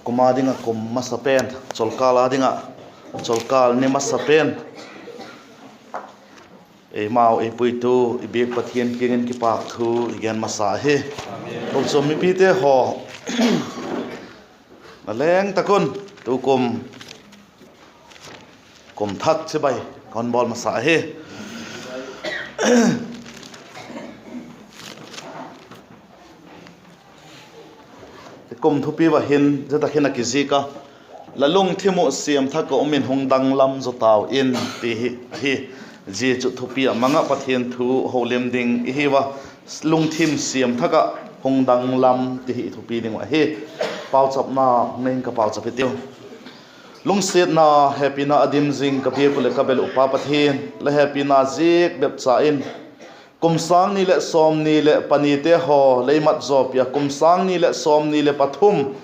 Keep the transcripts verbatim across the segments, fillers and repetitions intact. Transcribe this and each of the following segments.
Kum a ding ah kum masa pen, cholkâl a ding ah cholkâl ni masa pen, eimau ei puitu i biak Pathian kiang in kipâk thu i gen masa hi. Kochuam mipite haw, na leng tak un, tukum kum thak chibai ka hun bawl masa hi. Kum thupi va hin zia tak hin a kizik a, La lungthim uh siam thak ah um in hung danglam zaw tau in, ti hi ahi. Zia chu thupi ah mang ah Pathian thu holim ding i hiu a, lungthim siam thak ah hung danglam ti hi i thupi ding uh ahi. Pauchapna hung nei in ka pauchap hitiu. Lungsiatna, hepina a dim zing ka biak uh leh ka bel uh Pa Pathian, la hepina ziak bepcha in kum sâng ni leh sawmni leh panite haw lei mat zawpi ah, kum sâng ni leh sawmni leh pathum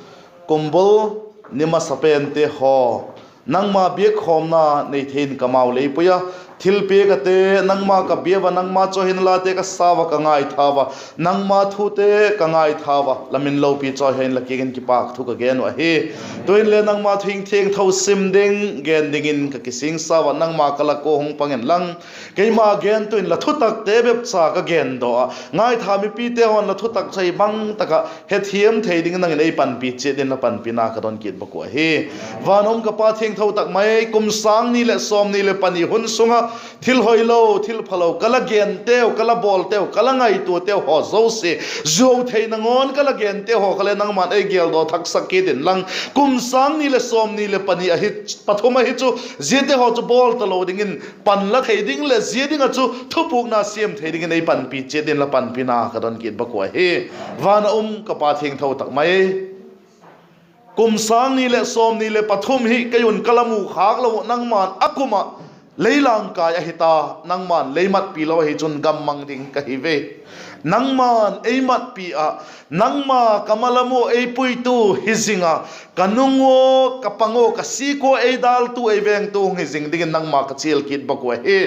kumbul ni masa pente haw, nangma biakkhawmna nei thei in kamau lei pui a, thilpiak ate nangma ka bia ua, nangma chawi hin late ka sa ua, ka ngaitha ua, nangma thute ka ngaitha ua, la min lopi chawi hen la kiang in kipâk thu ka gen uh ahi. Tu'hin le nangma thu thiangtho sim ding, gen dingin ka kisingsa ua, nangma ka lak ua hung pang inlang, keima gen tu'in la thutakte bepcha ka gen daw ah, ngaitha mipite haw'n la thutak chu ei bang tak ah hethiam thei dingin nang in ei panpi chiat in la panpina ka don kit bak uh ahi. Van a um ka Pa thiangtho tak mai, kum sâng ni leh sawmni leh pani hun sung ah thil hoilo, thil phalo ka la genteu, ka la bawlteu, ka la ngaituateu haw zosia, zuau theina ngawn ka la genteu haw kha le nangma'n ei geldaw thaksak kit inlang, kum sâng ni leh sawmni leh pani ahi, pathum ahi chu, ziate haw chu bawl talo dingin pan la thei ding leh zia ding ah chu thupukna siam thei dingin ei panpi chiat in la panpina ka don kit bak uh ahi. Van a um ka Pa thiangtho tak mai, kum sâng ni leh sawmni leh pathum hi kei un ka la mu khâk lo uh, nangma'n a kum ah lei langkai ahi ta, nangma'n lei matpi lo ahi chun gam mang ding ka hi ve. Nangma'n ei matpi ah, nangma ka malam ua ei puitu hi zing a, ka nung ua, ka pang ua, ka sik ua ei dâltu, ei vengtu hung hi zing dingin nangma ka chial kit bak uh ahi.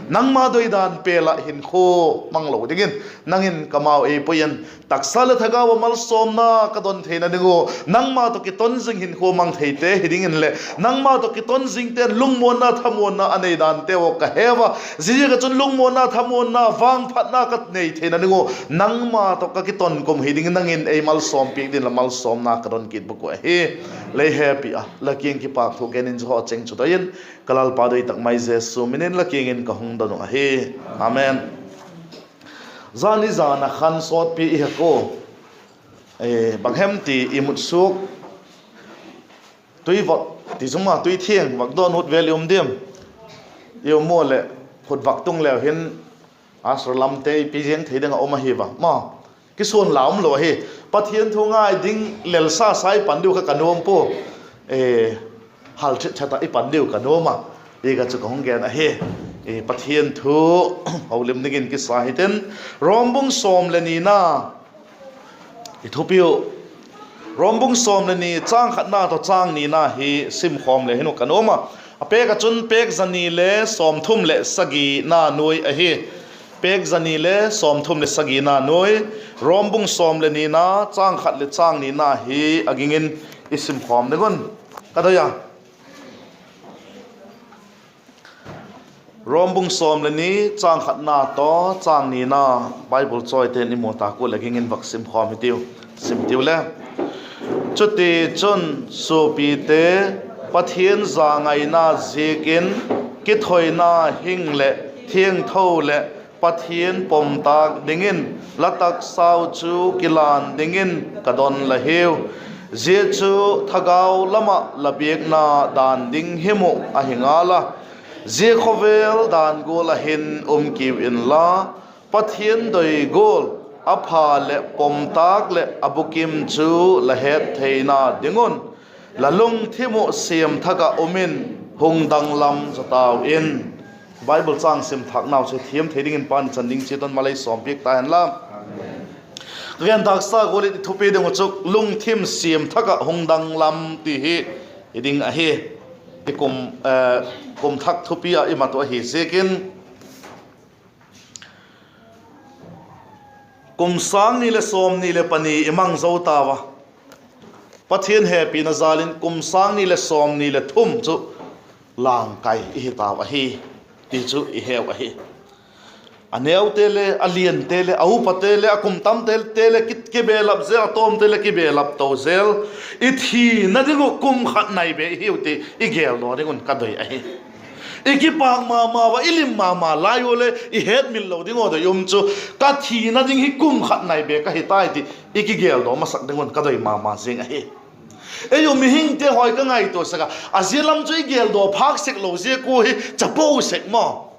Nangma doidan pêl ah hinkhua mang lo dingin nang in kamau ei pui in, taksa leh thagau ah malsawmna ka don theina ding ua, nangma tawh kiton zing hinkhua mang theite hi dingin leh nangma tawh kiton zingte'n lungmuanna thamuanna a nei danteu ka he ua, ziaziak ah chun lungmuanna thamuanna vangphatna ka nei theina ding ua, nangma tawh ka kiton kum hi dingin nang in ei malsawmpiak dingin la malsawmna ka don kit bak uh ahi. Lei hepi a la kiang kipâk thu gen in zia haw chêng chu doi in, ka Lalpa doi tak mai Jesu min in la kiang in ka hung don uh ahi. Amen. Zani zan a khan sawtpi i hek ua, bang hem ti i mut suak, tui vak ti zung ma, tui thiang vak dawn ut vel i um diam? I um ua leh, khut vak tung leu hin, asra lamte i pi ziang thei ding a um ahi va ma. Kisuan la um lo ahi. Pathian thu ngai ding lel sa sa i pan diu kha ka nuam pua. Hal chet chet ah i pan diu ka nuam a. I ka chu ka hung gen ahi. Pathian thu holim dingin kisa hitin, Rom bung sawm leh nina i thupiu, Rom bung sawm leh ni châng khatna tawh châng nina hi simkhawm le hin uh ka nuam a. A pêk ah chun pêk za ni le sawmthum leh sagina nuai ahi. Pêk za ni le sawmthum leh sagina nuai, Rom bung sawm leh nina châng khat leh châng nina hi a ging in i simkhawm ding un ka doi a. Rom bung sawm leh ni châng khatna tawh châng nina, Bible chawite'n i mu tak ua leh ging in vak simkhawm hitiu. Sim tiu le. Chutichun suapite, Pathian zangaina ziakin kithoina hing leh thiangtho leh Pathian pomtâk dingin la taksau chu kilan dingin ka don la hiu. Zia chu thagau lam ah la biakna dan ding him uh ahi ngal a, zia khawvel dan gual ah hin um kiu inla, Pathian doi gual, a pha leh pomtâk leh a bukim chu la het theina ding un, la lungthim uh siam thak ah um in hung danglam zaw tau in. Bible châng sim thâknau chu thiam thei dingin Pa'n i chan ding chiat un malei sawmpiak ta hen la. Ka gen tâksa gual in i thupi ding uh chu lungthim siam thak ah hung danglam ti hi i ding ahi. I kum, kum thak thupi ah i mat uh ahi ziakin, kum sâng ni leh sawmni leh pani i mang zo tau a. Pathian hepina jâl in kum sâng ni leh sawmni leh thum chu lângkai i hi tau ahi, ti chu i heu ahi. A neute le, a liante le, a upate le, a kum tamte le ki, kibelap zel, a tawmte le kibelap to zel, i thina ding uh kum khat nai be i hiu ti i geldaw ding un ka doi ahi. I kipâk ma ma ua, i lim ma ma lai ua le i hetmil lo ding uh doi um chu, ka thina ding hi kum khat nai be ka hi tai ti i kigeldaw masak ding un ka doi ma ma zing ahi. Ei u mihingte haw i ka ngaitua sek a, a zia lam chu i geldaw phâk sek lo ziak ua hi chapo sek maw.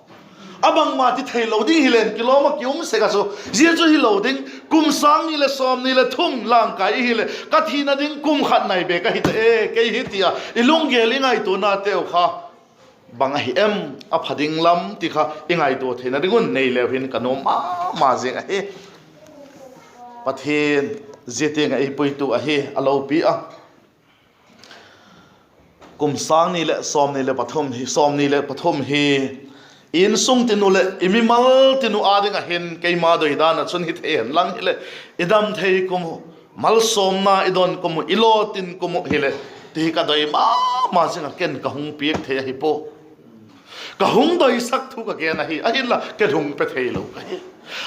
A bangma ti theilo ding hilen kilawm ah ki um sek a chu, zia chu hilo ding, kum sâng ni leh sawmni leh thum lângkai i hileh ka thina ding kum khat nai be ka hi ta e, kei hi ti a i lunggel i ngaituanateu kha bang ahi em, a pha ding lam ti kha i ngaitua theina ding un nei leu hin ka nuam ma ma zing ahi. Pathian zia tiang ah ei puitu ahi, a lopi a. Kum sâng ni leh sawmni leh pathum hi, sawmni leh pathum hi i insung tin uh leh i mimal tin uh â ding ah hin keima doi dan ah chun hi thei hen lang hileh, i dam thei kum uh, malsawmna i don kum uh, i lawtin kum uh hileh, ti hi ka doi ma ma zing ah, ken ka hung piak thei ahi pua. Ka hung doisak thu ka gen ahi, ahinla ken hung pe theilo ka hi.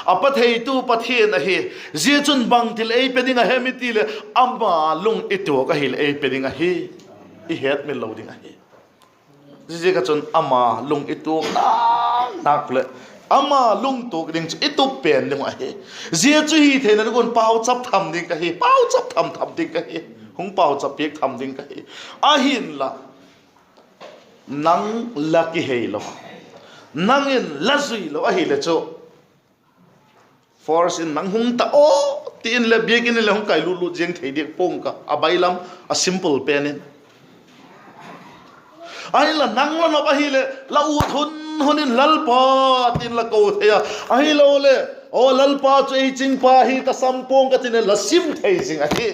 A pe theitu Pathian ahi. Zia chun bangti leh ei pe ding a hem i ti leh, ama lung i tuak ahileh ei pe ding ahi. I hetmil lo ding ahi. Ziaziak a chun ama lung i tuak nak nak leh, ama lung tuak ding chu i tup pen ding uh ahi. Zia chu hi theina ding un pauchap tham ding ka hi, pauchap tham tham ding ka hi. Hung pauchap piak tham ding ka hi. Ahinla, nang la kiheilo, nang in la zuilo ahileh chu, force in nang hung ta aw, ti in leh biakin in leh hung kailut lut ziang thei diak pua'ng ka, a bailam, a simple pen in. Ahinla nang la nop ahileh la ut hun hun in Lalpa, ti in la ko thei a. Ahiloleh, aw Lalpa chu ei chingpa hi tasam pua'ng ka, ti in la sim thei zing ahi.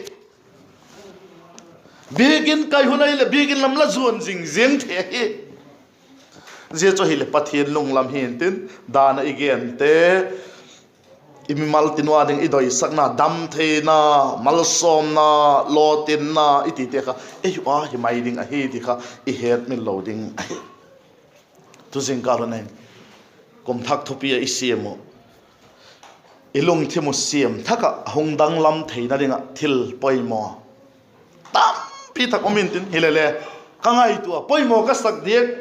Biakin kai hun ahileh biakin lam la zuan zing ziang thei ahi. Zia chu hileh Pathian lunglam hi'ntin, dan ah i gente, i mimal tin uh â ding i doisakna, dam theina, malsawmna, lawtinna i tite kha ei uh â hi mai ding ahi ti kha i hetmil lo ding ahi. Tu zingkal hun in kum thak thupi ah i siam uh, i lungthim uh siam thak ah hung danglam theina ding ah thil poimaw tampi tak um intin, hilele ka ngaitua poimaw ka sak diak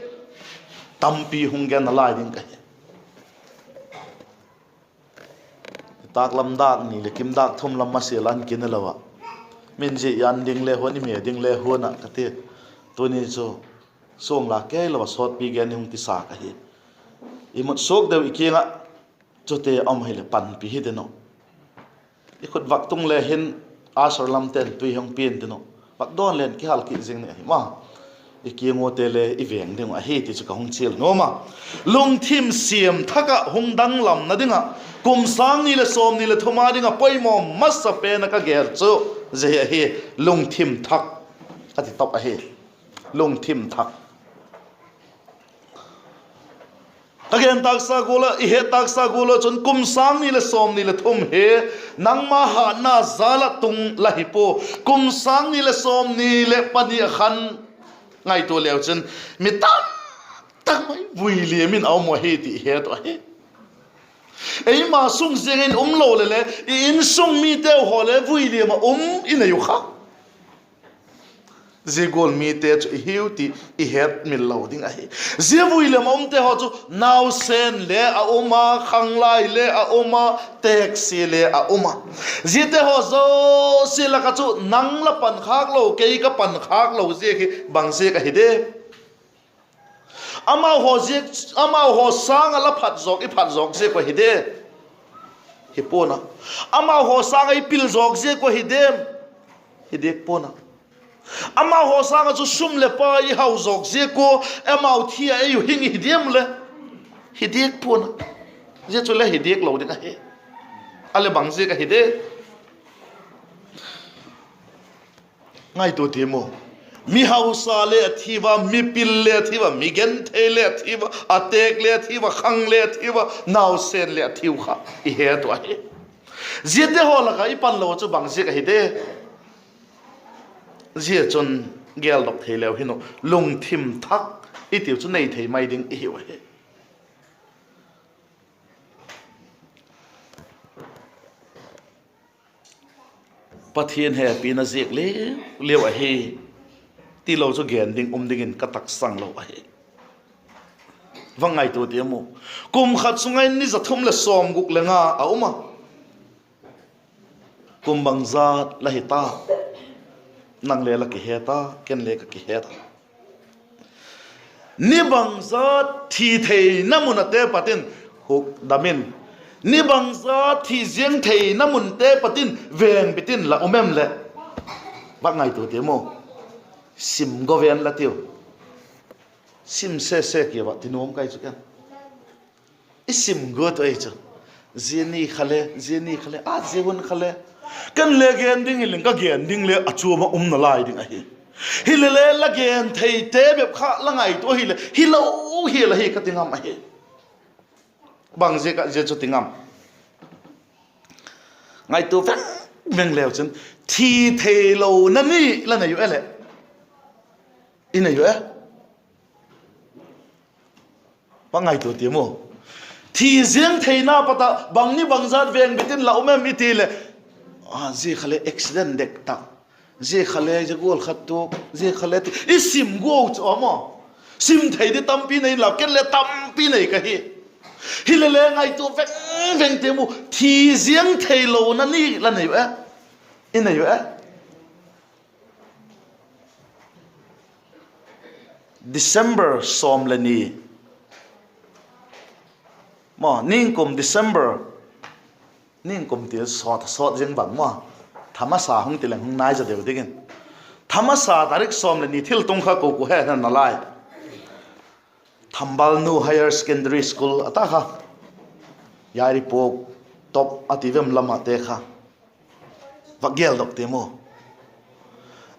tampi hung gen nalai ding ka hi. Tâklam dâk ni leh kim dâk thum lam masia lan kin a lo ah, min zia i an ding le huan, i me ding le huan ah ka ti. Tuni chu suang la kei lo ah sawtpi gen i hung kisa ka hi. I mut suak deu i kiang ah chute um hileh panpi hi tin uh. I khut vak tung le hin usher lamte'n tui hung pia'n tin uh, vak dawn len kihal kit zing ni ahi ma. I kiang uate le i veng ding uh ahi ti chu ka hung chial nuam a. Lungthim siam thak ah hung danglamna ding ah kum sâng ni leh sawmni leh thum â ding ah poimaw masa pen ah ka gen chu zia hi ahi. Lungthim thak a ti top ahi. Lungthim thak. Ka gen tâksa gual ah, i het tâksa gual ah chun kum sâng ni leh sawmni leh thum hi nangma hâtna jâl ah tung la hi pua. Kum sâng ni leh sawmni leh pani ah khan ngaitua leu chun mi tam tak mai vuiliam in a um uh ahi ti i het uh ahi. Eima sung ziang in um lo leh le i insung miteu haw le vuiliam ah um i nei uh kha. Zia gual mite chu i hiu ti i hetmil lo ding ahi. Zia vuiliam ah umte haw chu nausen le a um a, khanglai le a um a, têksia le a um a. Ziate haw zosia lak ah chu nang la pankhâk lo, kei ka pankhâk lo ziak hi bang ziak ahi de? Amau haw ziak, amau haw sâng ah la phat zawk, i phat zawk ziak uh ahi de? Hi pua'n a. Amau haw sâng ah i pil zawk ziak uh ahi de? Hi diak pua'n a. Amau haw sâng ah chu sum leh pai i hau zawk ziak ua amau thi ah ei uh hing i hi diam le? Hi diak pua'n a. Zia chu le hi diak lo ding ahi. A le bang ziak ahi de? Ngaitua tiam u. Mi hausa le a thi ua, mi pil le a thi ua, mi genthei le a thi ua, a têk le a thi ua, khang le a thi ua, nausen le a thi uh kha i het uh ahi. Ziate haw lak ah i pan lo chu bang ziak ahi de? Zia chun geldok thei leu hin uh, lungthim thak i tiu chu nei thei mai ding i hiu ahi. Pathian hepina ziak liu liu ahi, tilo chu gen ding um dingin ka taksang lo ahi. Va ngaitua tiam u. Kum khat sung ah ni za thum leh sawmguk le nga a um a. Kum bangzat la hi ta? Nang le la kihe ta, ken le ka kihe ta. Ni bangzat thi theina mun ate pat in hukdam in, ni bangzat thi ziang theina munte pat in vengbit in la um em leh? Va ngaitua tiam u. Sim go ven la tiu. Sim sese kiu a ti nuam kai chu ken. I sim guat u ei chu. Zia ni kha le, zia ni kha le, a zia hun kha le, ken le gen ding hileng ka gen ding le a chuam ah um nalai ding ahi. Hilele la gen theite bep kha la ngaitua hileh hilo hial ahi ka ti ngam ahi. Bang ziak ah zia chu ti ngam? Ngaitua veng veng leu chun, thi theilona ni la nei u e leh, i nei u e? Va ngaitua tiam u. Thi ziang theina pat ah bang ni bangzat vengbit in la um em i ti leh, a, zia kha le accident dek tak, zia kha le zia gual khat tuak, zia kha le ti i sim guau chu a maw. Sim thei di tampi nei inla, ken le tampi nei ka hi. Hilele ngaitua veng veng tiam u, thi ziang theilona ni la nei u e? I nei u e? December sawm le ni, maw, ningkum December, ningkum ti sawt, sawt ziang bang maw, thamasa hung ti leng hung nai zaw deu dingin. Thamasa tarik sawm le ni thiltung kha ko ko he hen nalai? Thambalnu Higher Secondary School a ta kha, Yairipok top a ti vem lam ahte kha, va geldok tiam u.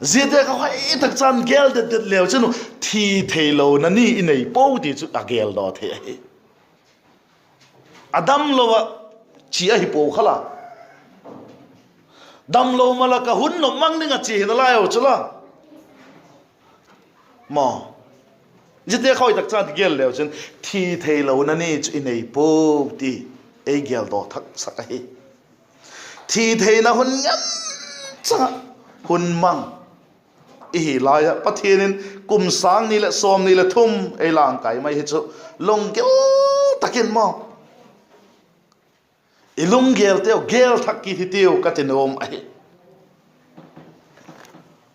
Ziate kha hoi tak chan gel det det leu chun u, thi theilona ni i nei puau ti chu a geldaw thei ahi. A damlo ah chia ahi puau kha la, damlo ma la ka hun nop mang ding ah chia hi nalai u chu la, maw. Ziate kha hoi tak chan gel leu chun thi theilona ni chu i nei puau ti ei geldaw thak sak ahi. Thi theina hun ngen chang ah hun mang i hi lai ah Pathian in kum sâng ni leh sawmni leh thum ei langkai mai hi chu, lunggil tak in maw, i lunggelteu gel thak kit hitiu ka ti nuam ahi.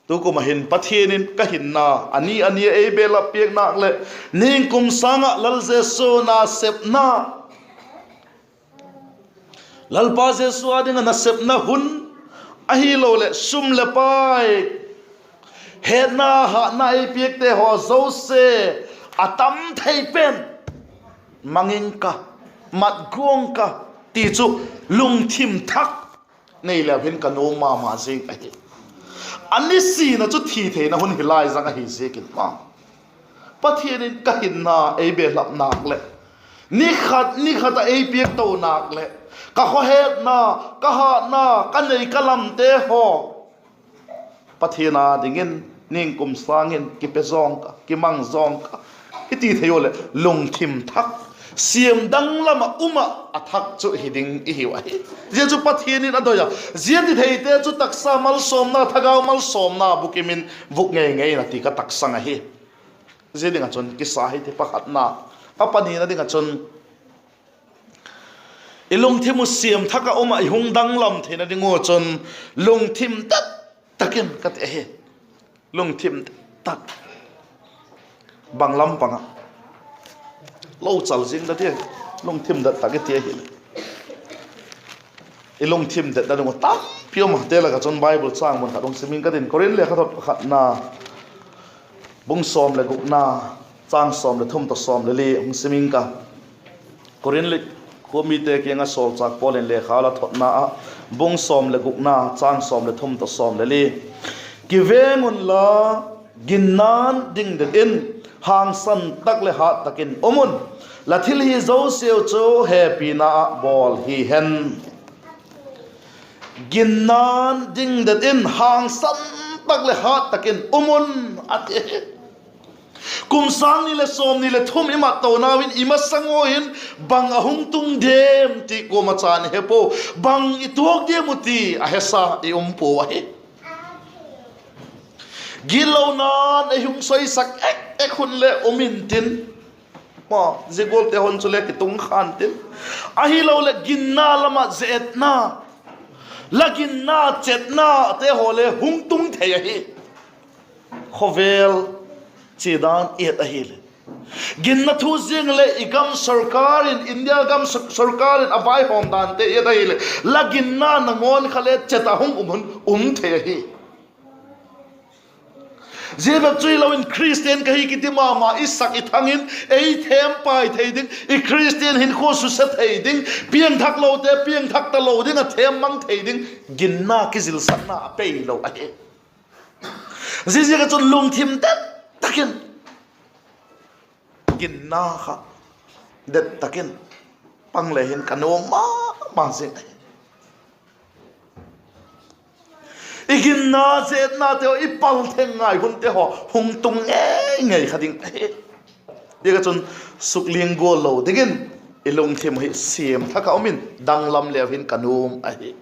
Tukum ah hin Pathian in ka hinna a ni a ni a ei belap piak nak leh, ningkum sâng ah Lal Jesu nasepna, Lalpa Jesu â ding ah nasepna hun, ahiloleh sum leh pai, hetna hatna ei piakte haw zosia a tam thei pen mang ing ka, mat guang ka, ti chu lungthim thak nei leu hin ka nuam ma ma zing ahi. A nisin ah chu thi theina hun hi lai zang ahi ziakin maw, Pathian in ka hinna ei belap nak leh, ni khat ni khat ah ei piak to nak leh, ka khawhetna, ka hatna, ka nei ka lamte haw Pathian â dingin ningkum sâng in kipe zawng ka, kimang zawng ka, i ti thei u leh lungthim thak, siam danglam ah um ah a thak chu hi ding i hiu ahi. Zia chu Pathian in a doi a, zia ti theite chu taksa malsawmna, thagau malsawmna bukim in vuk ngei ngei in a ti ka taksang ahi. Zia ding ah chun kisa hi ti pakhatna, a panina ding ah chun i lungthim uh siam thak ah um ah i hung danglam theina ding ua chun lungthim det tak in ka ti ahi. Lungthim det tak. Bang lam pang ah lo chal zing da ti, lungthim det tak i ti ahileh, i lungthim detna ding uh tampi um a, te lak ah chun Bible châng mun khat hung sim ing ka tin, Korinth lekhathot pakhatna, bung sawm leh gukna, châng sawm leh thum tawh sawm leh li hung sim ing ka. Korinth leh khuamite kiang ah sawlchâk Paul in lekha la thotna ah, bung sawm leh gukna, châng sawm leh thum tawh sawm leh li, kiveng unla, ginna'n dingdet in, hangsan tak leh hât tak in um un. La thil hi zosiau chu hepina ah bawl hi hen. Ginna'n dingdet in, hangsan tak leh hat tak in um un, a ti hi. Kum sâng ni leh sawmni leh thum i mat tonau in i masang ua hin bang a hung tung diam ti kuama chan he pua, bang i tuak diam uh ti a hesa i um pua ahi. Gitlona'n ei hung soisak ek ek hun le um intin, zia gualte hun chu le kitung kha intin, ahiloleh ginna lam ah ze-etna, la ginna chetnate haw le hung tung thei ahi. Khawvel chia dan et ahileh, ginna thu ziang leh i gam sorkar in, India gam sor-, sorkar in a vaihawm dante et ahileh, la ginna nangawn kha le chet ah hung um hun um thei ahi. Zia bep chu hilo in Khristian ka hi kiti ma ma i sak i thang in, ei thêm pai thei ding, i Khristian hinkhua suse thei ding, piangthaklote piangthak talo ding ah thêm mang thei ding ginna kizilsakna a peilo ahi. Ziaziak ah chun lungthim det tak in ginna kha det tak in pang le hin ka nuam ma ma zing ahi. I ginna ze-etnate haw, i pal theng ngai hunte haw hung tung ngei ngei kha ding ahi. Ziak ah chun sukling gual lo dingin i lungthim hi siam thak ah um in danglam leu hin ka nuam ahi.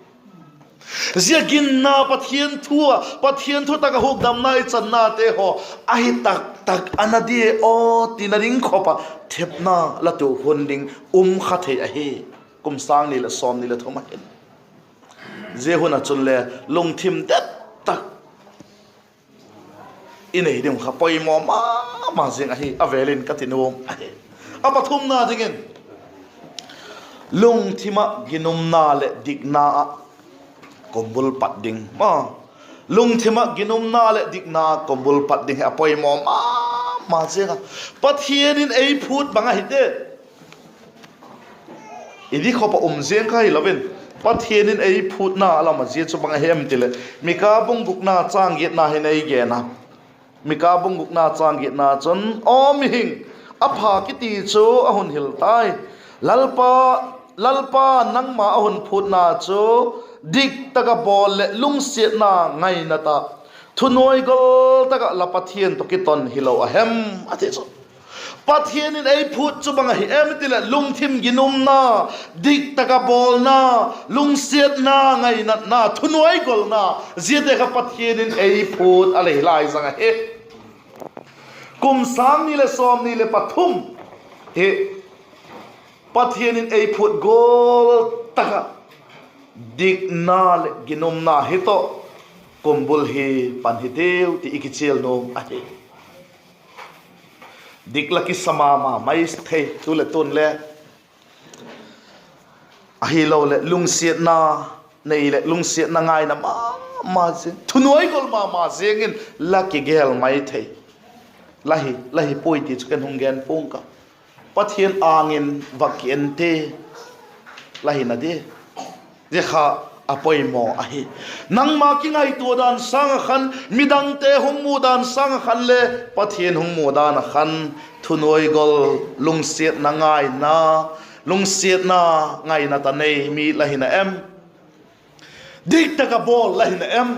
Zia ginna Pathian thu ah, Pathian thutak ah hukdamna i channate haw ahi tak tak a na dia aw tina ding khop ah thepna la tuak hun ding um kha thei ahi. Kum sâng ni leh sawmni leh thum ahin, zia hun ah chun le lungthim det tak i nei ding uh kha poimaw ma ma zing ahi, a vêl in ka ti nuam ahi. A pathumna dingin, lungthim ah ginumna leh dikna ah kumbul pat ding. Lungthim ah ginumna leh dikna kumbul pat ding hi a poimaw ma ma ziang a. Pathian in ei phût bang ahi te, i di khop ah um ziang kha hilo in, Pathian in ei phûtna a lam ah zia chu bang ahi em ti leh, Mika bung gukna châng giatna hin ei gen a. Mika bung gukna châng giatna chun, Aw mihing, a pha kiti chu a hun hil tai. Lalpa, Lalpa'n nangma a hun phûtna chu dik tak ah bawl leh lungsiatna ngaina tak, thunuaigol tak ah la Pathian tawh kiton hilo a hem? a ti chu. Pathian in ei phût chu bang ahi em i ti leh, lungthim ginumna, dik tak ah bawlna, lungsiatna, ngainatna, thunuaigolna, ziate kha Pathian in ei phût a lei lai zang ahi. Kum sâng ni leh sawmni leh pathum hi Pathian in ei phût gual tak ah dikna leh ginumna hi tawh kumbul hi pan hitiu ti i kichial nuam ahi. Dik la kisa ma ma mai thei tu leh tun le, ahiloleh lungsiatna nei leh lungsiatna ngaina ma ma ziang, thunuaigol ma ma ziang in la kigel mai thei. La hi, la hi puai ti chu ken hung gen pua'ng ka. Pathian âng in va ki en te, la hina di. Zia kha a poimaw ahi. Nangma kingaitua dan sâng ah khan, midangte hung mu dan sâng ah khan le, Pathian hung mu dan ah khan, thunuaigol, lungsiatna ngaina, lungsiatna ngaina tak nei mi la hina em? Dik tak ah bawl la hina em?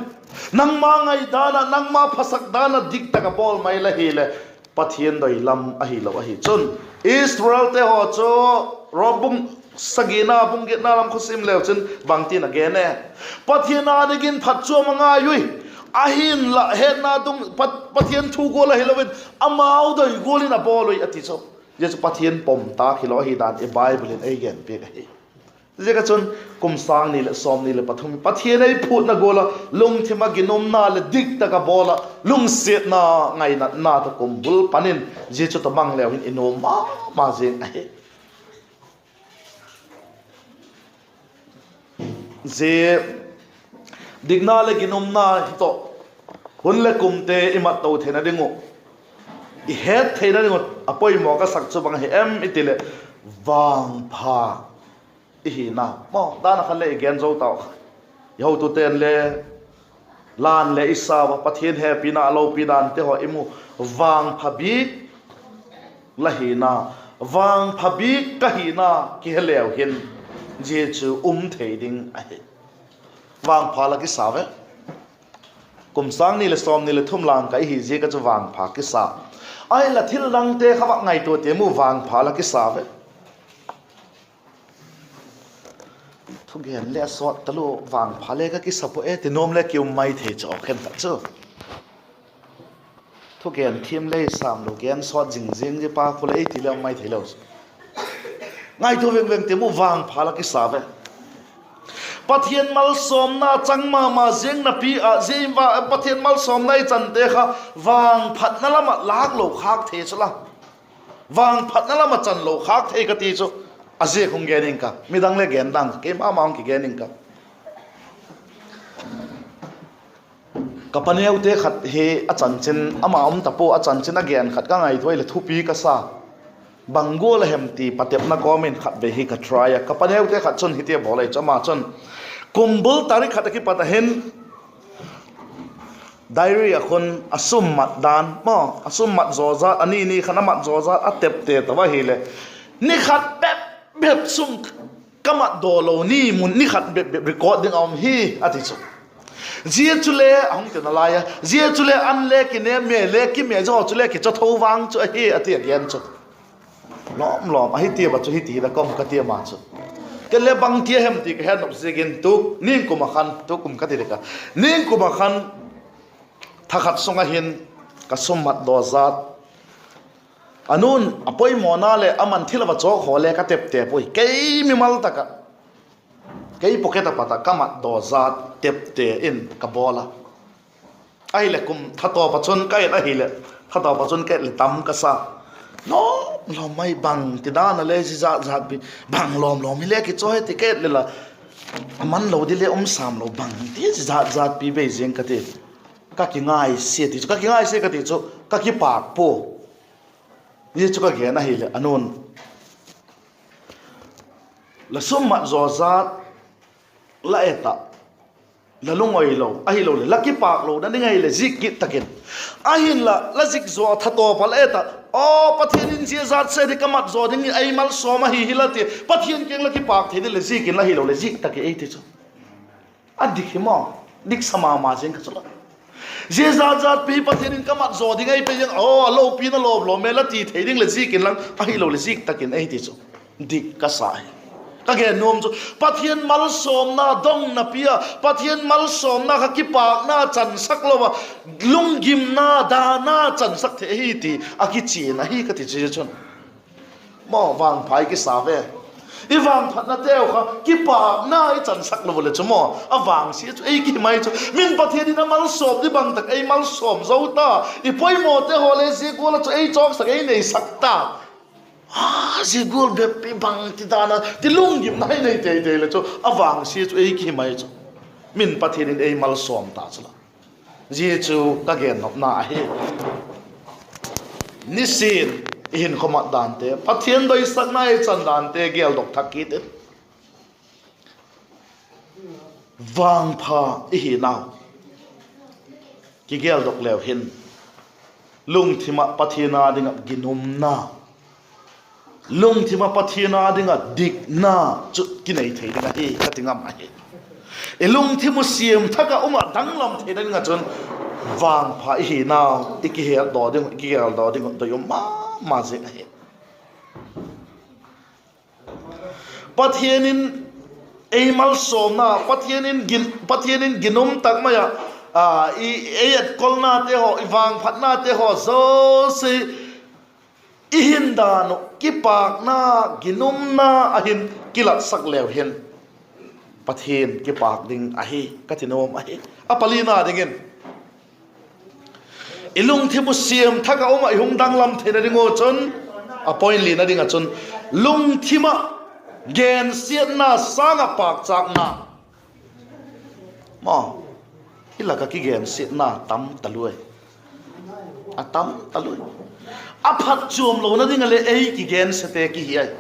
Nangma ngai dan ah, nangma phasak dan ah dik tak ah bawl mai la hileh, Pathian doi lam ahilo ahi chun, Israelte haw chu Rom bung sagina, bung giatna lam kha sim leu chun bangtin a gen e? Pathian â dingin phatchuam a ngai ui, ahinla hetna dung, Pat-, Pathian thu gual ahilo in, amau doi gual in a bawl ui a ti chu. Zia chu Pathian pom tâk hilo ahi dan i Bible in ei gen piak ahi. Ziak ah chun kum sâng ni leh sawmni leh pathum Pathian ei phûtna gual ah lungthim ah ginumna leh dik tak ah bawl ah lungsiatna ngainatna tawh kumbul pan in, zia chu tawh mang leu hin i nuam ma ma ziang ahi. Zia dikna leh ginumna hi tawh hun leh kumte i mat to theina ding uh, i het theina ding uh a poimaw ka sak chu bang ahi em i ti leh, vangpha i hina maw dan ah khan le i gen zo tau kha. I hotute'n le, la'n le i sau a, Pathian hepina a lopi dante haw i mu. Vangpha bik la hina, vangpha bik ka hina kihe leu hin, zia chu um thei ding ahi. Vangpha la kisa ve. Kum sâng ni leh sawmni leh thum lang ka i hi ziak a chu vangpha kisa. Ahinla thil dangte kha va ngaitua tiam u, vangpha la kisa ve. Thugen le a sawt talua, vangpha le ka kisa pua e ti nuam le ki um mai thei chu, khenkhat chu. Thugen thiam le i sâm lo, gen sawt zing zing zia pa khu le ei ti le um mai thei lo. Ngaitua veng veng tiam u, vangpha la kisa ve. Pathian malsawmna chang ma ma ziang napi ah, zia in va, Pathian malsawmna i chante kha vangphatna lam ah lâk lo khâk thei chu la, vangphatna lam ah chan lo khâk thei ka ti chu. A ziak hung gen ing ka, midang le gen dang, keima ma hung kigen ing ka. Ka paneute khat hi a chanchin, ama um ta pua, a chanchin a gen khat ka ngaitua leh thupi ka sa. Bang gual a hem ti patepna kawm in khatvei hi ka try a. Ka paneute khat chun hitia bawl ahi chu, ama chun kum bul tarik khat a kipat a hin diary ah khun a sum mat dan maw, a sum mat zaw zat, a ni ni khan a mat zaw zat a tepte tau ahileh, ni khat bep bep sum ka mat daw lo ni mun ni khat bep bep record ding a um hi, a ti chu. Zia chule a hung ti nalai a, zia chule an le kine, me le kime zaw chule kicha tho vang chu ahi, a ti a gen chu. Lawm lawm ahi ti a, chu hiti da ka um ka ti ama chu. Ken le bangti a hem ti ka he nop ziakin tu ningkum ah khan, tu kum ka ti dek a, ningkum ah khan tha khat sung ah hin ka sum mat daw zat, a nun a poimawna leh a man thil a va chawk haw le ka tepte puai. Kei mimal tak ah, kei pocket a pat ah ka mat daw zat tepte in ka bawl a. Ahileh kum thatawp ah chun ka et ahileh, thatawp ah chun ka et leh tam ka sa. Lawm lawm mai, bangti dan a le zia zat zat pi, bang lawm lawm hile kichawi ti ka et leh la, a man lo di le um sam lo, bangti zia zat zat pi bei ziang ka ti. Ka kingaisia ti chu, ka kingaisia ka ti chu, ka kipâk pua. Zia chu ka gen ahileh a nun, la sum mat zaw zat la et ah, la lungawilo ahiloleh la kipâk lona ding ahileh zik kit tak in. Ahinla la zik zaw thatawp ah la et ah, aw Pathian in zia zat se di ka mat zaw ding in ei malsawm ahi hi la ti, Pathian kiang la kipâk thei ding leh zik in la, hiloleh zik tak in ei ti chu. A dik hi maw, dik sa ma ma zing kha chu la. Zia zat zat pi Pathian in ka mat zaw ding ei pe ziang, aw a lopina lawm lawm e la ti thei ding leh zik inlang, ahiloleh zik tak in ei ti chu. Dik ka sa hi. Ka gen nuam chu Pathian malsawmna dong napi a, Pathian malsawmna kha kipâkna chansak lo a, lunggimna, dana chansak thei ahi ti a kichian ahi ka ti chu zia chun. Maw, vangpha i kisa ve. I vangphatnateu kha kipâkna i chansak lo leh chu maw, a vangsia chu ei kihi mai chu. Min Pathian in a malsawm di bang tak ei malsawm zo ta. I poimawte haw le zia gual ah chu ei chawksak, ei neisak ta. A, zia gual bep i bangti dan a ti lunggimna i nei tei tei leh chu a vangsia chu ei kihi mai chu. Min Pathian in ei malsawm ta chu la. Zia chu ka gennopna ahi. Nisin i hinkhua mat dante, Pathian doisakna i chan dante geldok thak kit in. Vangpha i hinau kigeldok leu hin, lungthim ah Pathian â ding ah ginumna, lungthim ah Pathian â ding ah dikna chu kinei thei ding ahi ka ti ngam ahi. I lungthim uh siam thak ah um ah danglam theina ding ah chun vangpha i hinau i kiheldaw ding uh, i kigeldaw ding uh doi um ma ma zing ahi. Pathian in ei malsawmna, Pathian in gin, Pathian in ginum tak mai ah, a, i, ei etkolnate haw, i vangphatnate haw zosia i hin dan uh kipâkna, ginumna a hin kilatsak leu hin, Pathian kipâk ding ahi ka ti nuam ahi. A palina dingin, i lungthim uh siam thak ah um ah i hung danglam theina ding uh chun, a point lina ding ah chun, lungthim ah gensiatna sâng ah pâkchâkna. Maw, i lak ah kigensiatna tam taluai. A tam taluai. A phatchuam lona ding ah le ei kigensiate kihi ai.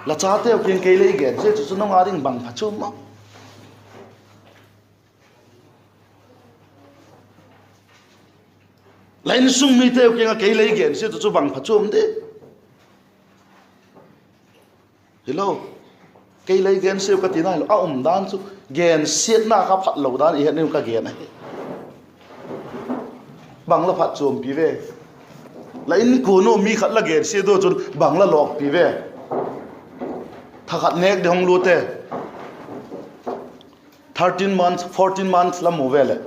La chateu kiang kei lei gensia chu chu nang â ding bang phachuam maw? La insung miteu kiang ah kei lei gensia chu chu bang phachuam di? Hilo. Kei lei gensiau ka tina hilo, a umdan chu gensiatna kha phatlo dan i het ding ka gen ahi. Bang la phatchuampi ve? La inkuan u mi khat la gensiat u chun bang la lawkpi ve? Thakhat nêk ding hung lute, thirteen months, fourteen months la mu ve leh,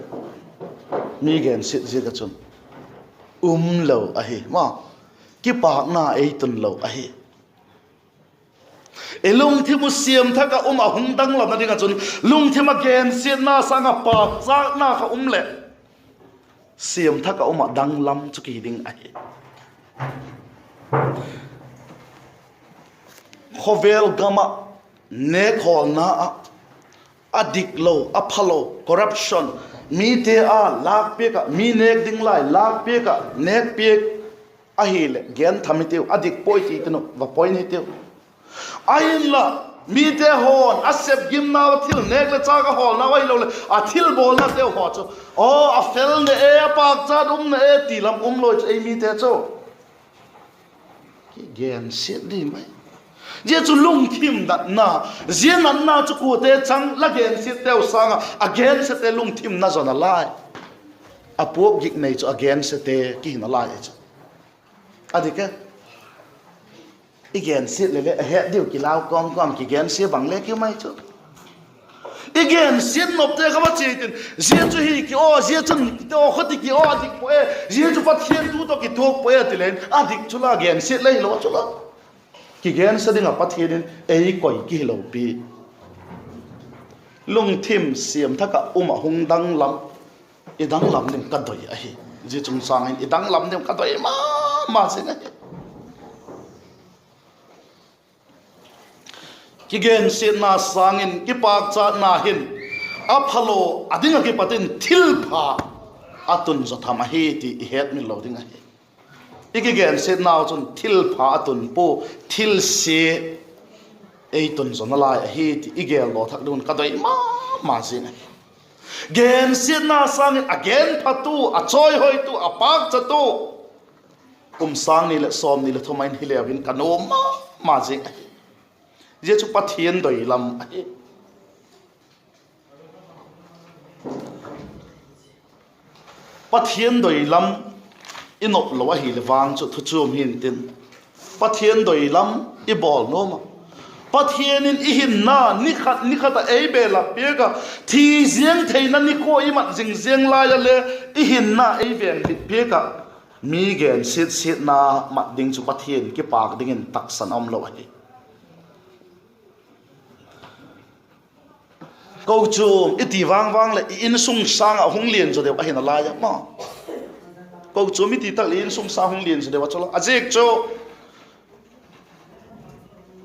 mi gensiat ziak ah chun umlo ahi ma, kipâkna ei tunlo ahi. I lungthim uh siamthak ah um ah hung danglamna ding ah chun, lungthim ah gensiatna sâng ah pâkchâkna kha um leh, siamthak ah um ah danglam chu kihi ding ahi. Khawvel gam ah nêkhawlna ah, a diklo, a phalo, corruption, mite â lâkpiak ah, mi nêk ding lai lâkpiak ah nêkpiak ahileh gen tham hitiu, a dik puai ti tinu va point hitiu. Ahinla, mite haw'n a sep gimnau a thil nêk leh châk a hawlnau ahiloleh a thilbawlnateu haw chu, aw, a fel ne e, a pâkchat um ne e ti lam umlo chu ei mite chu kigensiat di mai. Zia chu lungthim natna, zia natna chu kuate chang la gensiatteu sâng ah a gensiate lungthimna zaw nalai. A puak gik nei chu a gensiate kihi nalai chu. A dik e. I gensiat leh le a het diu kilau kawm kawm kigensia bang le ki mai chu. I gensiat nopte kha va chia tin, zia chu hi ki aw, zia chun kiti aw, kha ti ki aw, a dik pua e, zia chu Pathian thu tawh kituak pua e ti leng a dik chu la, gensiat le hilo chu la. Kigensia ding ah Pathian in ei koi ki hilo pi. Lungthim siamthak ah um ah hung danglam, i danglam ding ka doi ahi. Zia chungchâng hin i danglam ding ka doi ma ma zing ahi. Kigensiatna sâng in kipâkchatna hin a phalo a ding ah kipat in thilpha a tun zaw tham ahi ti i hetmil lo ding ahi. I kigensiatnau chun thilpha a tun pua, thilsia ei tun zaw nalai ahi ti i geldaw thak ding un ka doi ma ma zing ahi. Gensiatna sâng in a genphatu, a chawihoitu, a pâkchatu kum sâng ni leh sawmni leh thum ah in hileu hin ka nuam ma ma zing ahi. Zia chu Pathian doi lam ahi. Pathian doi lam i nop lo ahileh vang chu thu chuam hi'ntin, Pathian doi lam i bawl nuam a. Pathian in i hinna ni khat ni khat ah ei belap piak a, thi ziang theina nikhua i mat zing ziang lai ah le i hinna ei vengbit piak ah, mi gensiat siatna mat ding chu Pathian kipâk dingin taksan a um lo ahi. Kochuam i ti vang vang leh i insung sâng ah hung lian zaw deu ahi nalai a ma. Kochuam i ti tak leh i insung sâng hung lian zaw deu a chu la. A ziak chu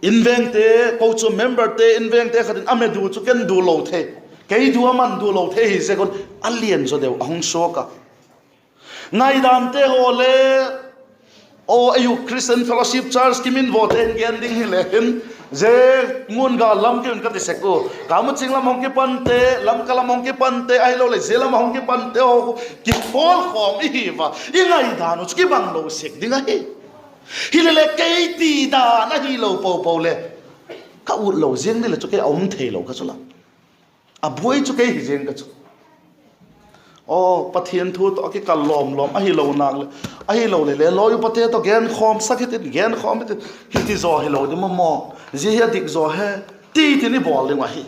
invengte, kochuam memberte invengte khat in a me du chu ken du lo thei, kei du a man du lo thei hi ziak un a lian zaw deu a hung suak a. Ngaidante haw le, aw, ei u Christian Fellowship Church kiminvawte in gen ding hile hin, zia ngun gal lam kiun ka ti sek u, Kamuching lam hung kipante, Lamka lam hung kipante, ahiloleh zia lam a hung kipante haw khu kipawl khawm i hi va, i ngaidan u chu kibang lo sek ding ahi. Hilele kei ti dan ahilo po po le, ka ut lo ziang ni leh chu kei a um theilo ka chu la. A buai chu kei hi ziang ka chu. Aw, Pathian thu tawh a kikal lawm lawm ahilo nak leh, ahilo leh le lawi upate tawh genkhawmsak hitin, genkhawm hitin, hiti zaw hilo ding maw maw, zia hi a dik zaw he, ti tin i bawl ding uh ahi.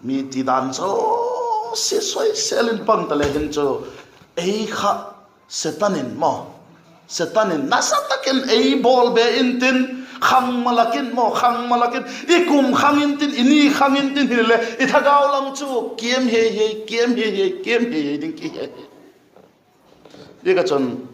Mi ti dan zosia soisel in pang ta le hin chu, ei kha Setan in maw, Setan in nasa tak in ei bawl be intin, khang malak in maw, khang malak in, i kum khang intin, i ni khang intin, hilele i thagau lam chu kiam hei hei, kiam hei hei, kiam hei hei ding ki he. Ziak a chun,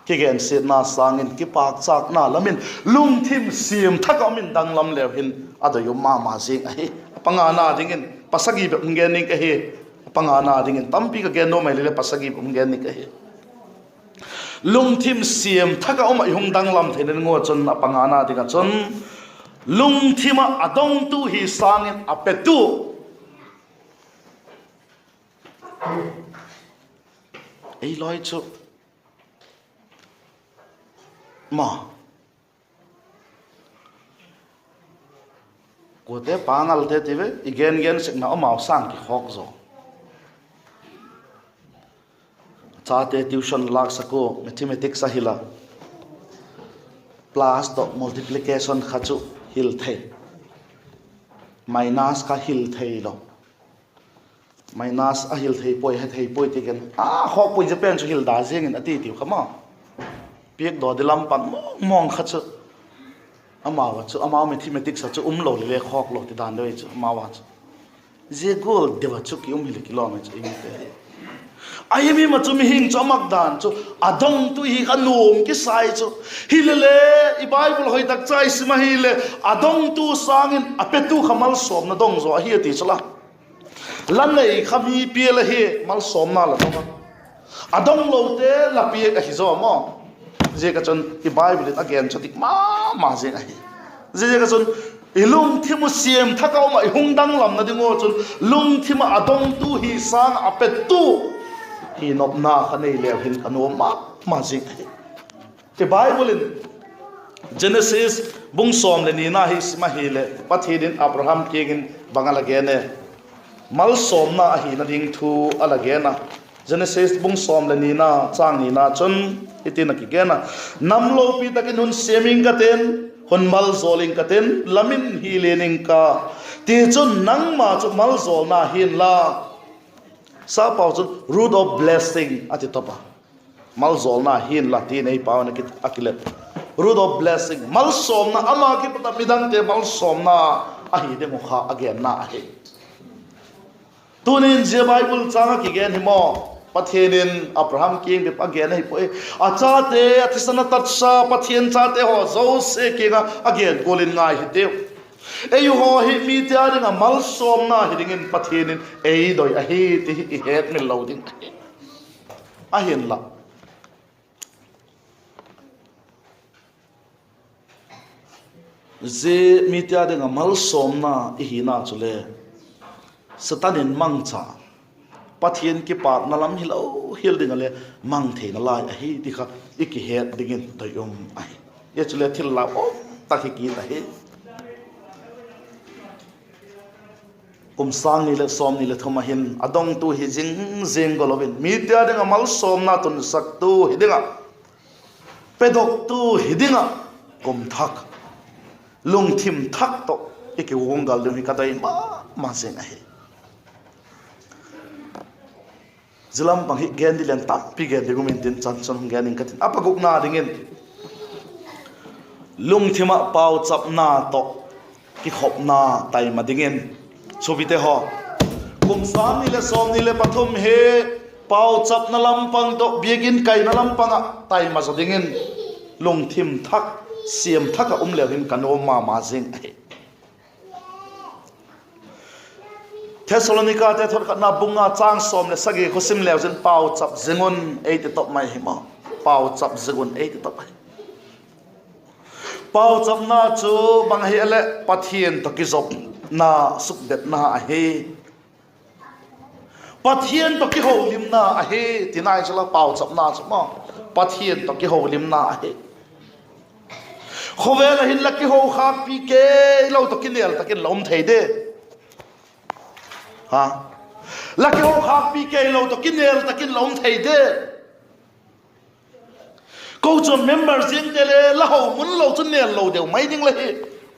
kigensiatna sâng in kipâkchâkna lam in lungthim siam thak ah um in danglam leu hin a doi um ma ma zing ahi. A pangana dingin pasagi bep hung gen ning ka hi. A pangana dingin tampi ka gen nuam mai le le pasagi bep hung gen ning ka hi. Lungthim siam thak ah um ah i hung danglam theina ding ua chun a pangana ding ah chun, lungthim ah a dongtu hi sâng in a petu ei lawi chu ma, Kuate pangalte ti ve, i gen gen sekna amau sâng kikhawk zaw. Chate tuition lâksak ua, mathematics a hil a, plus tawh multiplication kha chu hil thei, minus kha hil theilo. Minus a hil thei puai, he thei puai ti ken a khawk puai, zia pen chu hil da ziang in a ti tiu kha ma. Piakdaw di lam pan mawng mawng kha chu, amau a chu, amau mathematics a chu um lo le le khawk lo ti dan deu chu amau a chu. Zia gual deu a chu ki um hileh kilawm ai chu i mite hi. Ahi, mi ma chu mihing chu a mak dan chu a dongtu hi kha nuam kisai chu. Hilele, i Bible hoi tak cha i sim ahileh, a dongtu sâng in a petu kha malsawmna dong zaw ahi a ti chu la. La nei kha mi pia la hi, malsawmna la dong a, a donglote la piak ahi zaw maw. Ziak a chun i Bible in a gen chu dik ma ma zing ahi. Ziak a chun i lungthim uh siam thak a um ah i hung danglamna ding ua chun, lungthim ah a dongtu hi sâng ah a petu hi nopna kha nei leu hin ka nuam ma ma zing ahi. I Bible in Genesis bung sawm leh nina hi sim ahileh, Pathian in Abraham kiang in bang a la gen e? Malsawmna ahina ding thu a la gen a. Genesis bung sawm leh nina, châng nina chun hitin a kigen a: Nam lopi tak in hun siam ing ka tin, hun maljawl ing ka tin, la min hi lian ing ka. Tichun nangma chu maljawlna hi'n la, sapau chun root of blessing a ti top a. Maljawlna hi'n la ti'n ei pau in a ki, a kile. Root of blessing, malsawmna, ama kipat a midangte malsawmna ahi ding uh kha a genna ahi. Tuni'n zia Bible châng ah kigen hi maw, Pathian in Abraham kiang bep a gen ahi puai. A chate, a thisan a tatsa Pathian chate haw zosia kiang ah a gen gual in ngai hitiu. Eihaw hi mite â ding ah malsawmna hi dingin Pathian in ei doi ahi ti hi i hetmil lo ding ahi. Ahinla, zia mite â ding ah malsawmna i hina chule Satan in mangcha, Pathian kipâkna lam hilo hial ding ah le mang theina lai ahi ti kha i kihet dingin doi um ahi. Zia chule thil lau um tak hi kit ahi. Kum sâng ni leh sawmni leh thum ah hin a dongtu hi zing zing galo in, mite â ding ah malsawmna tunsaktu hi ding ah, pedoktu hi ding ah, kum thak, lungthim thak tawh i kihuang gal ding hi ka doi ma ma zing ahi. Zia lam pang hi gen di leng tampi gen ding um intin, chan chun hung gen ing ka tin. A pagukna dingin, lungthim ah pauchapna tawh kikhopna taima dingin, chubite haw, kum sâng ni leh sawmni leh pathum hi pauchapna lam pang tawh biakin kaina lam pang ah taima zaw dingin, lungthim thak, siam thak ah um leu hin ka nuam ma ma zing ahi. Thessalonikate thotkhatna bung nga châng sawm leh sagi khu sim leu chun, pauchap zing un ei ti top mai hi maw. Pauchap zing un ei ti top ahi. Pauchapna chu bang ahi a leh, Pathian tawh kizopna, sukdetna ahi. Pathian tawh kiholimna ahi, ti nai chu la pauchapna chu maw. Pathian tawh kiholimna ahi. Khawvel ah hin la kihokhâkpi keilo tawh kinêl tak in la um thei de? La kihokhâkpi keilo tawh kinêl tak in la um thei de? Kochuam member ziangte le la ho mun lo chu nêl lo deu mai ding la hi.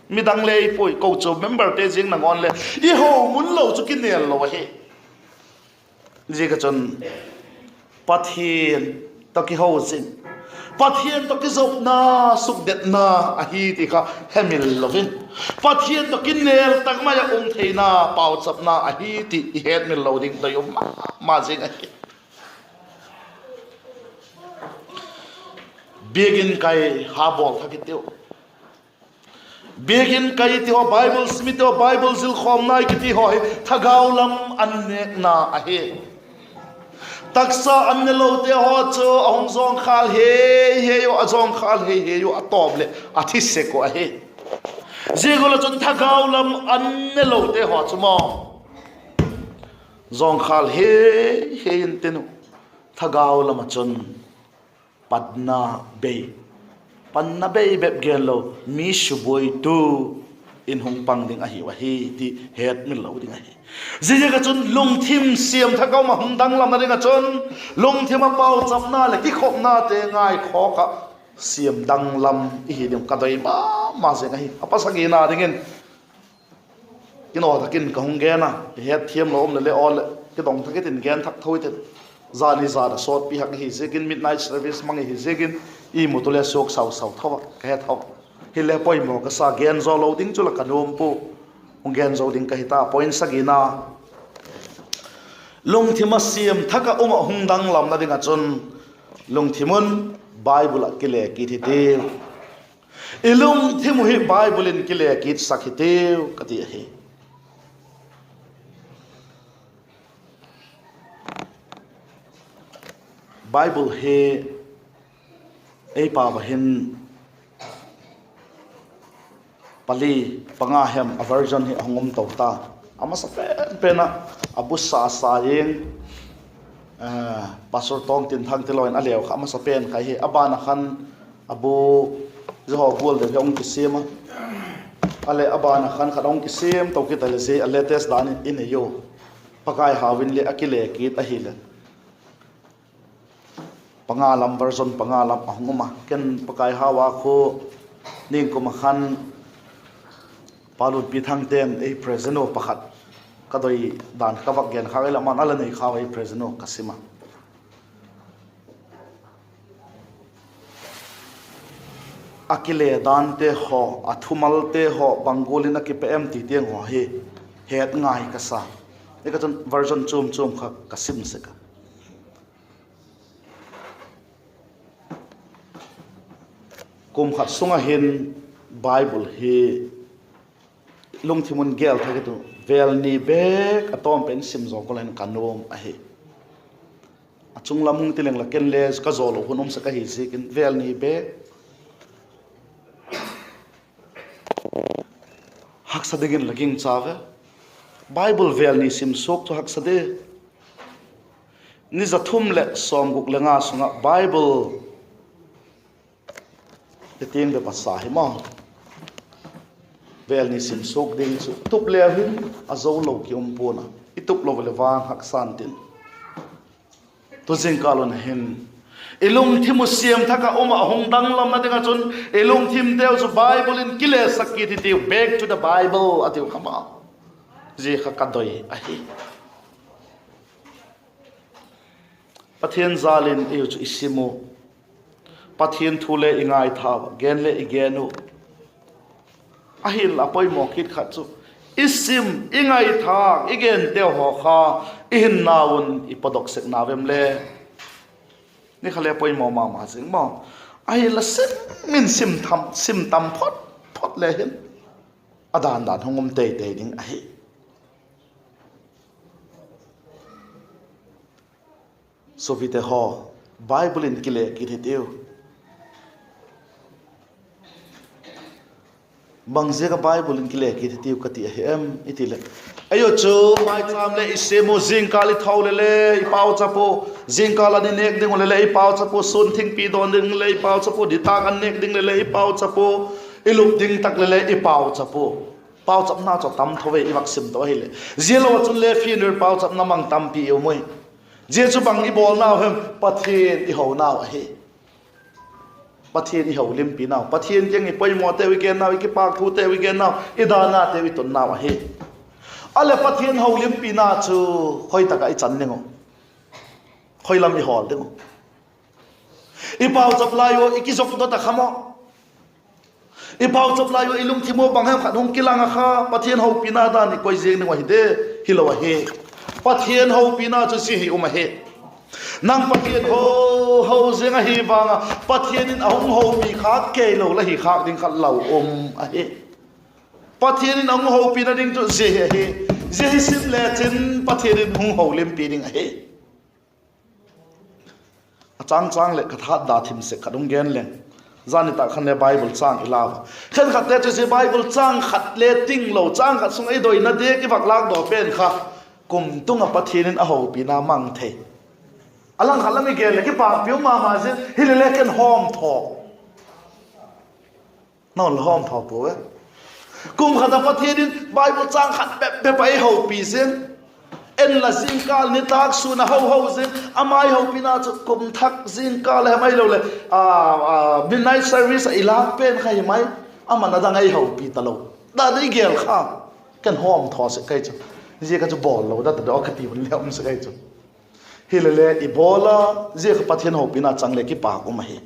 Midang le i puai, kochuam memberte ziang nangawn le i ho mun lo chu kinêl lo ahi. Ziak a chun Pathian tawh kiho zing, Pathian tawh kizopna, sukdetna ahi ti kha hemil lo in, Pathian tawh kinêl tak mai ah um theina pauchapna ahi ti i hetmil lo ding doi um ma ma zing ahi. Biakin kai ha bawl thak i tiu. Biakin kai i ti haw, Bible sim i ti haw, Bible zilkhawmna i kiti haw hi thagau lam an nêkna ahi. Taksa an ne lote haw chu a hung zawngkhâl hei hei u, a zawngkhâl hei hei u, a tawp leh a thi sek uh ahi. Zia gual ah chun thagau lam an ne lote haw chu maw, zawngkhâl hei hei intin uh, thagau lam ah chun panna bei, panna bei bep genlo, mi subuaitu, in hung pang ding ahiu ahi ti hetmil lo ding ahi. Ziaziak ah chun lungthim siam thak a um ah hung danglamna ding ah chun, lungthim ah pauchapna leh kikhopnate ngaikhawk ah siam danglam i hi ding ka doi ma ma zing ahi. A pasagina dingin, kinaw tak in ka hung gen a, i hetthiam lo um leh le aw leh kidong thak i tin gen thak tho i tin. Zani zan a sawtpi hak i hi ziakin, midnight service mang i hi ziakin, i mut u le suak sau sau tho a, ka he tho. Hile poimaw ka sa, gen zaw lo ding chu la ka nuam pua. Hung gen zo ding ka hi ta, point sagina. Lungthim ah siam thak ah um ah hung danglamna ding ah chun, lungthim un Bible ah kile kit hitiu. I lungthim uh hi Bible in kile kitsak hitiu ka ti ahi. Bible hi ei pau ah hin pali, panga hem a version hi a hung um to ta. A masa pen pen ah, a bu sa sa ing, Pastor Tawngtinthang ti lo in a leu kha a masa pen kha hi, a ban ah khan a bu, zia haw gual deu hi a hung kisiam a. A leh a ban ah khan khat a hung kisiam to kit a leh zia a latest dan in i nei u. Pakai Hau in le a kile kit ahileh, panga lam, version panga lam a hung um a. Ken Pakai Hau a khu ningkum ah khan Pa Lunpi Thangte'n ei present u pakhat ka doi dan ka vak gen kha, ei lam an a la nei kha, ei present u ka sim a. A kile dante haw, a thumalte haw, bang gual in a kipe em ti tiang haw hi het ngai ka sa. Hi ka chun version chuam chuam kha ka sim sek a. Kum khat sung ah hin Bible hi lungthim un gel thak i tu, vêl ni bêk a tawm pen sim zaw ka la in ka nuam ahi. A chung lam hung ti leng la ken le ka zaw lo hun um sek ahi ziakin vêl ni bêk haksa dingin la gingcha ve. Bible vêl ni sim suak chu haksa di. Ni za thum leh sawmguk le nga sung ah Bible i tiang bep a sa hi maw, vêl ni sim suak ding chu tup leu hin a zo lo ki um pua'n a, i tup lo leh vang haksa ntin. Tu zingkâl un hin i lungthim uh siam thak ah um ah hung danglamna ding ah chun, i lungthimteu chu Bible in kilesak kit hitiu, back to the Bible a tiu kha ma. Zia kha ka doi ahi. Pathian jâl in ei u chu i sim u, Pathian thu le i ngaitha, gen le i gen u. Ahinla a poimaw kit khat chu, i sim, i ngaitha, i genteu haw kha i hinnau un i pawdok sek nau em le? Ni kha le poimaw ma ma zing maw. Ahinla sim in sim tam, sim tam phot phot le hin a dan dan hung um tei tei ding ahi. Suapite haw, Bible in kile kit hitiu. Bang ziak ah Bible in kile kit hitiu ka ti ahi em i ti leh, ei u chu maichâm le i sim u, zingkâl i tho le le i pauchap u, zingkâl an i nêk ding uh le le i pauchap u, sûn thingpi dawn ding le i pauchap u, nitâk an nêk ding le le i pauchap u, i lup ding tak le le i pauchap u. Pauchapna chu tam tho ve, i vak sim to ahileh. Zia lo ah chun le funeral pauchapna mang tampi i um ui. Zia chu bang i bawlnau hem? Pathian i honau ahi. Pathian i holimpinau, Pathian kiang i poimawteu i gennau, i kipâkthuteu i gennau, i dânnateu i tunnau ahi. A leh Pathian holimpina chu khoi tak ah i chan ding uh? Khoi lam i hawl ding uh? I pauchap lai ua i kizopdot a kha maw? I pauchap lai ua i lungthim ua bang hem khat hung kilang a kha, Pathian hopina dan i koi ziang ding uh ahi de? Hilo ahi. Pathian hopina chu zia hi um ahi. Nang Pathian ho, ho ziang ahi vang a, Pathian in a hung hopi khâk kei lo la hi khâk ding khat lo um ahi. Pathian in a hung hopina ding chu zia hi ahi. Zia hi sim lechin Pathian in hung holimpi ding ahi. A châng châng leh ka tha da thim sek khat hung gen leng. Zan nitâk khan le Bible châng i lau a, khenkhatte chu zia Bible châng khat le ting lo, châng khat sung ah i doina diak i vak lâkdaw pen kha, kum tung ah Pathian in a hopina mang thei. A lang khat lam i gen leh kipâkpiu ma ma zing, hile le ken hawmthaw. Nang la hawmthaw pua e. Kum khat ah Pathian in Bible châng khat bep bep a ei hopi zing. En la, zingkâl nitâk sûn a ho ho zing, ama ei hopina chu kum thak zingkâl hem ahiloleh midnight service ah i lâk pen kha hi mai, ama'n a dang ei hopi talo. Dan i gel kha, ken hawm thaw sek kai chu. Zia kha chu bawl lo dat a daw ka ti hun le um sek kai chu. Hilele i bawl a, zia kha Pathian hopina chang le kipâk um ahi.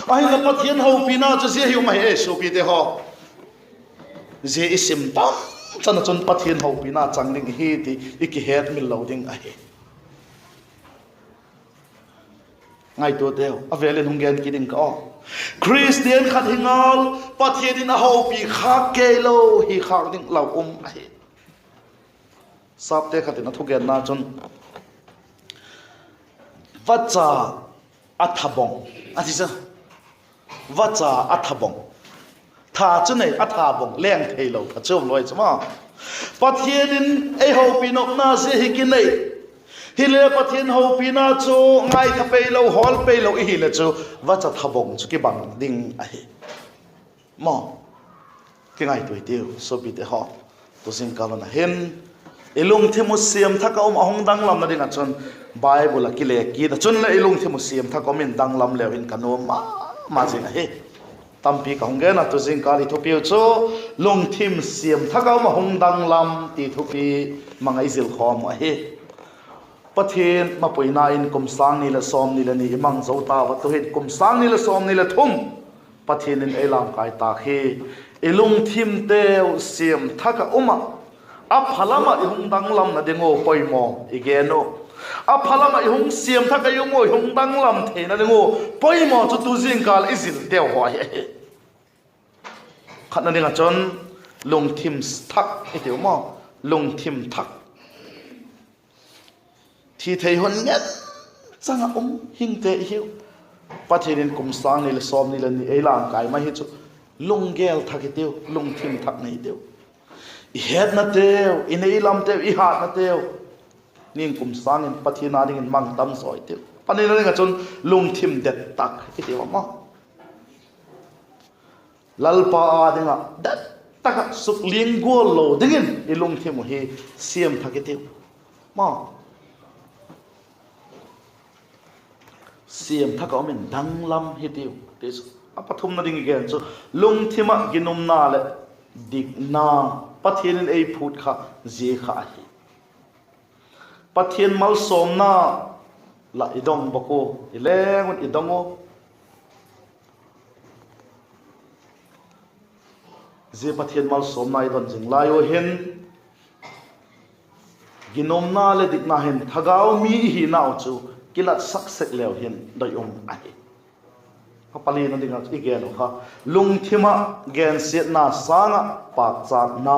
Ahinla Pathian hopina chu zia hi um ahi e suapite haw. Zia i sim tam chan ah chun Pathian hopina chang ding ihi ti i kihetmil lo ding ahi. Ngaituateu, a vêl in hung gen kit ding ka aw. Khristian khat hi ngal, Pathian in a hopi khâk kei lo hi khâk ding lau um ahi. Sapte khat in a thugenna chun, vacha a tha bawng, a ti chu. Vacha a tha bawng. Tha chu nei, a tha bawng leng theilo kha chu um lo ahi chu maw. Pathian in ei hopi nopna zia hi kinei. Hile Pathian hopina chu ngaitha peilo, hawl peilo i hileh chu, vacha tha bawng chu kibang ding ahi. Maw, kingaitua hitiu suapite haw. Tu zingkâl hun ah hin, i lungthim uh siam thak ah um a hung danglamna ding ah chun, Bible ah kile kit ah chun leh i lungthim uh siam thak ah um in danglam leu hin ka nuam ma ma zing ahi. Tampi ka hung gen a, tu zingkâl i thupiu chu, lungthim siam thak ah um a hung danglam ti thupi mang ah i zilkhawm uh ahi. Pathian mapuina in kum sâng ni leh sawmni leh ni i mang zo tau a, tu'hin kum sâng ni leh sawmni leh thum Pathian in ei lamkai tâk hi. I lungthimteu siam thak ah um ah, a pha lam ah i hung danglamna ding uh poimaw i gen uh. A pha lam ah i hung siam thak ah i um uh, i hung danglam theina ding uh poimaw chu tu zingkâl i zilteu haw hi ahi. Khatna ding ah chun, lungthim thak i tiu maw, lungthim thak. Thi thei hun ngen chang ah um hingte i hiu. Pathian in kum sâng ni leh sawmni leh ni ei lamkai mai hi chu, lunggel thak i tiu, lungthim thak nei tiu. I hetnateu, i neilamteu, i hatnateu, ningkum sâng in Pathian â dingin mang tam zaw i tiu. Panina ding ah chun, lungthim det tak i tiu a maw. Lalpa â ding ah det tak ah sukling gual lo dingin i lungthim uh hi siam thak i tiu. Maw, siam thak ah um in danglam hi tiu ti chu. A pathumna ding i gen chu, lungthim ah ginumna leh dikna, Pathian in ei phût kha zia kha ahi. Pathian malsawmna lah i dong bawk u, i leng un i dong u. Zia Pathian malsawmna i don zing lai u hin, ginumna leh dikna hin thagau mi i hinau chu kilatsak sek leu hin doi um ahi. A palina ding ah i gen uh kha, lungthim ah gensiatna sâng ah pâkchâkna.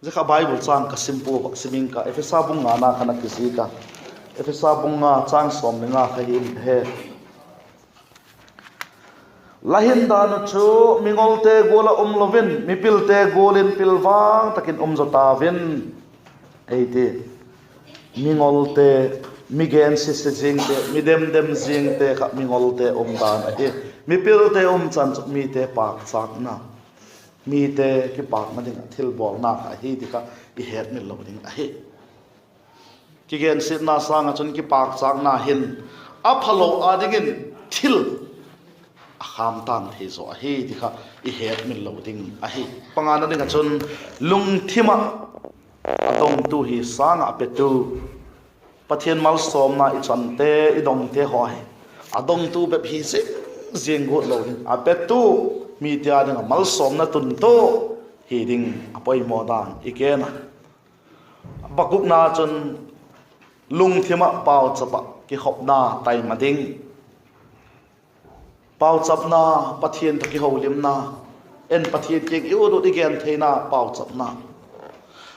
Zia kha Bible châng ka sim pua, vak sim ing ka, Ephesa bung ngana khan a kizik a. Ephesa bung nga châng sawm leh nga kha hin ka he. La hin dan uh chu mingolte gual ah um lo in, mipilte gual in pilvang tak in um zaw tau in, ei ti. Mingolte, mi gensia sia zingte, mi dem dem zingte kha mingolte um dan ahi. Mipilte um chan chu mite pâkchâkna, mite kipâkna ding ah thilbawlna kha ahi ti kha i hetmil lo ding ahi. Kigensiatna sâng ah chun kipâkchâkna hin a phalo â dingin thil a khâm tâng thei zaw ahi ti kha i hetmil lo ding ahi. Pangana ding ah chun, lungthim ah a dongtu hi sâng ah a petu, Pathian malsawmna i chante, i dongte haw hi a dongtu bep hi zing zing guat lo ding, a petu, mite â ding ah malsawmna tuntu hi ding a poimaw dan i gen a. Pakukna chun, lungthim ah pauchap ah kikhopna taima ding. Pauchapna, Pathian tawh kiholimna, en Pathian kiang i ut ut i gen theina pauchapna.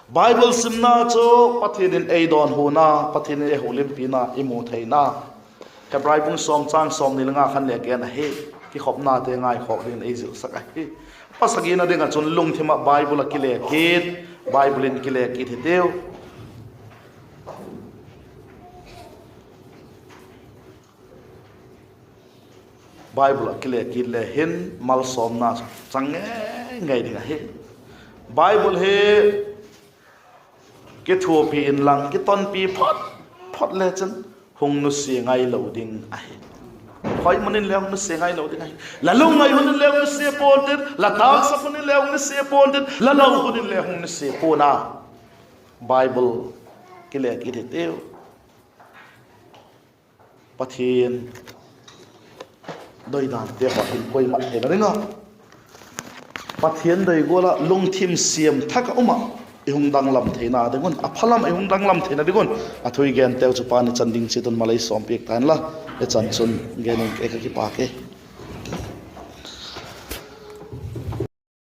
Bible simna chu Pathian in ei dawnhuna, Pathian in ei holimpina i mu theina. Hebrai bung sawm châng sawmni le nga khan le gen ahi, kikhopnate ngaikhawk dingin ei zilsak ahi. Pasagina ding ah chun lungthim ah Bible ah kile kit, Bible in kile kit hitiu. Bible ah kile kit le hin malsawmna chang ngei ngei ding ahi. Bible hi kithuapi inlang kitonpi phot phot le chun hung nusia ngailo ding ahi. Khoi mun in le hung nusia ngailo ding ahi. La lungngai hun in le hung nusia pua'ntin, la tâksak hun in le hung nusia pua'ntin, la lo hun in le hung nusia pua'n a. Bible kile kit hitiu. Pathian doidante haw hin koi mat theina ding a, Pathian doi gual ah lungthim siam thak ah um ah i hung danglam theina ding un, a phalam ah i hung danglam theina ding un, a thu i genteu chu Pa'n i chan ding chiat un malei sawmpiak ta inla, i chan chun gen ing ke, ka kipâk e.